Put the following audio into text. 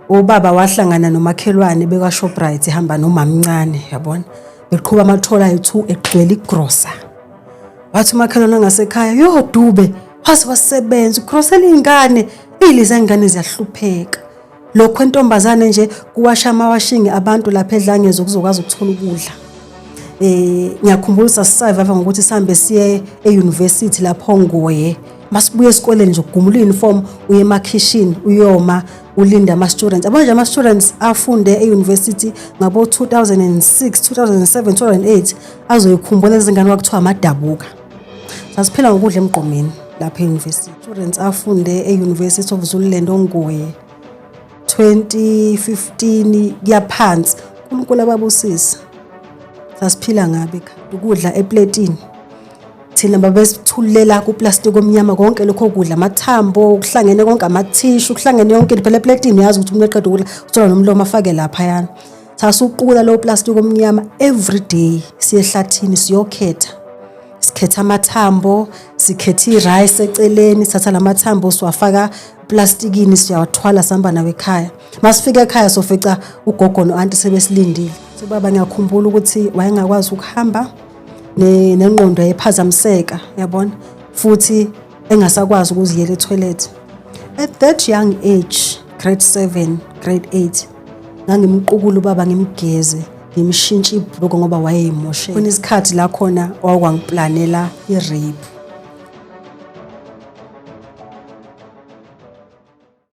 Ubaba wahlangana nomakhelwane bekaShoprite ehamba nomamncane, yabona, beqhuba amathola ayi-2 egcwele igrosa. Wathi umakhelwane ongasekhaya, "Yo Dube, waze wasebenza ugrosela iy'ngane, iy'lezi ngane ziyahlupheka." Lokhu entombazane nje kuwasha amawashingi abantu lapha edlangezwe kuzokwazi ukuthola ukudla. Ngiyakhumbula sasisurvive ngokuthi sihambe siye e-university lapho ngoye. Masibuye esikoleni nje ugumula uniform uye emakhishini uyoma ulinda ama-students. Yabo nje ama-students afunde e-university ngabo 2006, 2007, 2008 azoyikhumbula izingane kwakuthiwa amadabuka. Sasiphila ngokudla emgqomeni lapha e-university. Students afunde e-University of Zululand ongoye 2015 kuya phansi. uNkulunkulu ababusise. Sasiphila ngabe ekhaya. Ukudla epletini. Thina babesithulela kuplastic omnyama konke lokho kudla, amathambo kuhlangene konke, amathishu kuhlangene yonke into. Phela epletini uyazi ukuthi umuntu eqeda ukudla uthola nomlomo afake laphayana. Sasuqukula lowo plastic omnyama every day, siye ehlathini siyokhetha. Sikhetha amathambo, sikhetha i-rice eceleni, sithatha lamathambo siwafaka plastikini, siyawathwala sihamba nawo ekhaya. Masifika ekhaya sofica ugogo no-anti sebesilindile. Ubaba ngiyakhumbula ukuthi wayengakwazi ukuhamba, nengqondo yayiphazamiseka, yabona, futhi engasakwazi ukuziyela etoilet. At that young age, grade 7, grade 8, ngangimqukula ubaba, ngimgeze, ngimshintshe ibhuluko ngoba wayeyimoshela. Khona isikhathi la khona wakwangiplanela i-rape.